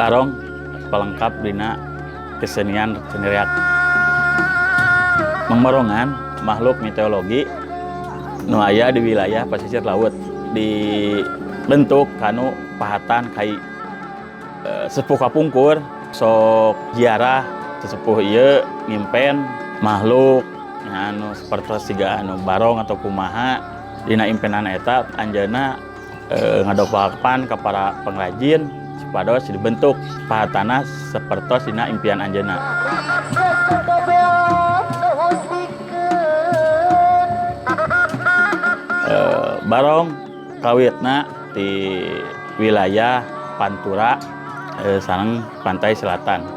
Barong pelengkap dina kesenian seni reak. Mang Barongan makhluk mitologi nu aya di wilayah pesisir laut dibentuk kanu pahatan kai sepuh kapungkur sok ziarah sesepuh ieu ngimpen makhluk anu sapertos siga anu barong atau kumaha dina impenan eta anjeunna ngadopakan ka para pengrajin supados dibentuk pahatana sapertos dina impian anjeunna. Barong kawitna di wilayah Pantura sareng Pantai Selatan.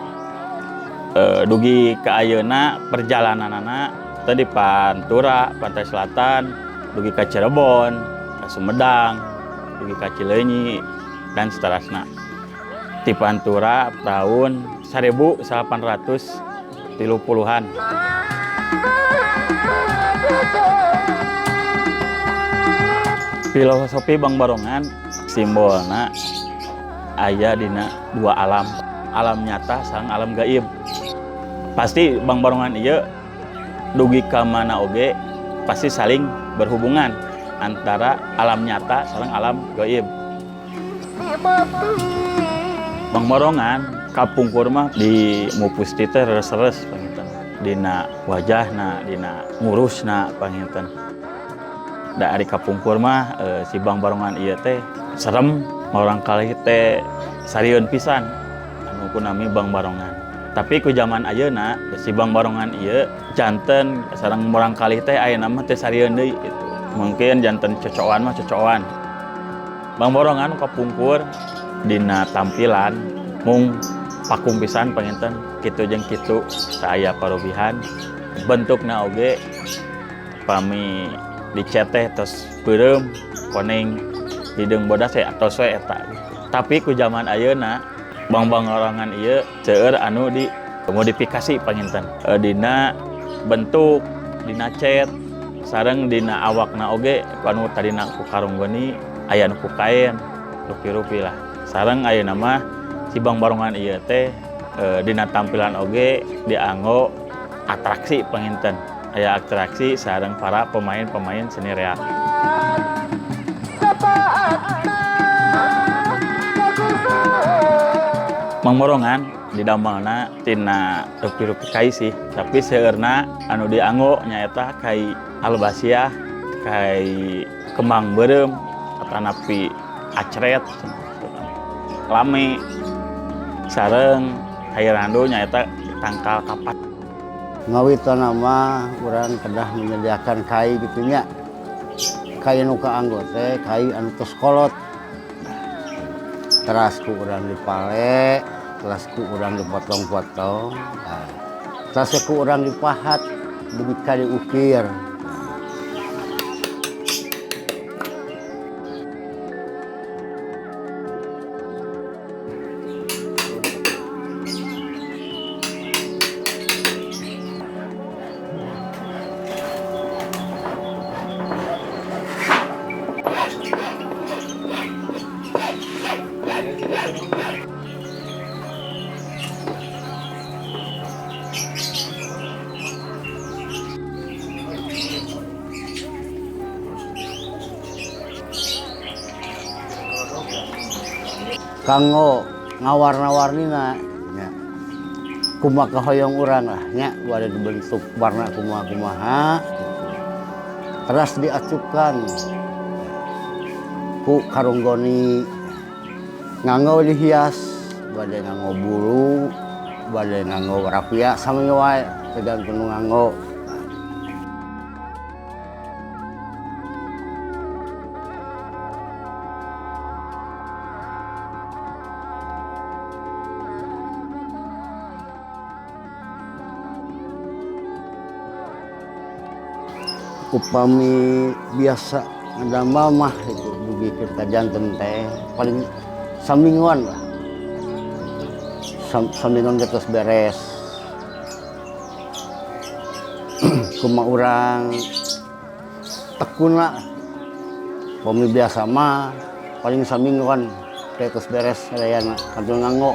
Dugi ka ayeuna perjalananana teh di Pantura, Pantai Selatan, dugi ka Cirebon, ka Sumedang, dugi ka Cileunyi dan seterusnya. Di Pantura tahun 1830-an. Filosofi Bang Barongan simbolna aya dina dua alam, alam nyata sareng alam gaib. Pasti Bang Barongan ieu dugi ka mana oge pasti saling berhubungan antara alam nyata sareng alam gaib. Bang Barongan kapungkur mah di mupusti teh reres-reres panginten dina wajahna, dina ngurusna panginten. Da ari kapungkur mah si Bang Barongan ieu teh serem, orang kali teh sarieun pisan anu kunami Bang Barongan. Tapi ku zaman ayeuna si Bang Barongan ieu janten sareng murang kali teh ayeuna mah teh sarieun deui gitu. Mungkin janten cocokan mah cocokan. Bang Barongan kapungkur dina tampilan mung pakum pisan panginten kitu jeung kitu saaya parubihan bentukna oge pami dicet teh tos beureum koneng hideung bodas we atos we eta. Tapi ku zaman ayeuna Bang Barongan ieu seueur anu dimodifikasi panginten. Dina bentuk, dina cet, sareng dina awakna oge anu tadina ku karung goni aya nu ku kain, rupi-rupi lah. Sareng ayeuna mah si Bang Barongan ieu teh dina tampilan oge dianggo atraksi panginten. Aya atraksi sareng para pemain-pemain seni reak. Mang Barongan didamelna tina rupi-rupi kai sih, tapi seueurna anu dianggo nyaeta kai albasiah, kai kembang beureum, atanapi acret, lame, sareng kai randu nyaeta tangkal kapas. Ngawitan mah urang kedah menyediakan kai gitu nya. Kai nu kaanggo teh kai anu tos kolot. Teras ku urang dipale, teras ku urang dipotong-potong, nah, teras ku urang dipahat, dugi ka diukir. Kanggo ngawarna-warnina nya kumaha kahoyong urang lah nya, bade dibentuk warna kumaha-kumaha gitu. Teras diacukan ku karung goni nganggo dihias, bade nganggo bulu, bade nganggo rafia sami wae tergantung nu nganggo. Upami biasa ngadamel mah itu dugi ka janten teh paling samingguan lah. Samingguan geus beres. Kumaha urang tekuna. Upami biasa mah paling samingguan teh geus beres sadayana kantun nganggo.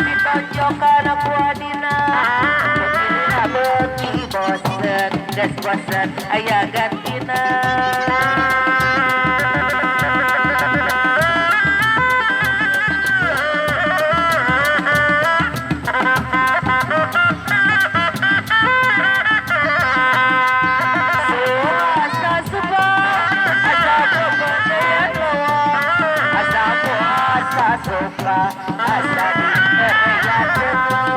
Ditonjokan ku adina. Beuki bosen, geus bosen aya gantina. Asa suka, asa kepercayaan loa, asa puasa suka, asa dipercaya.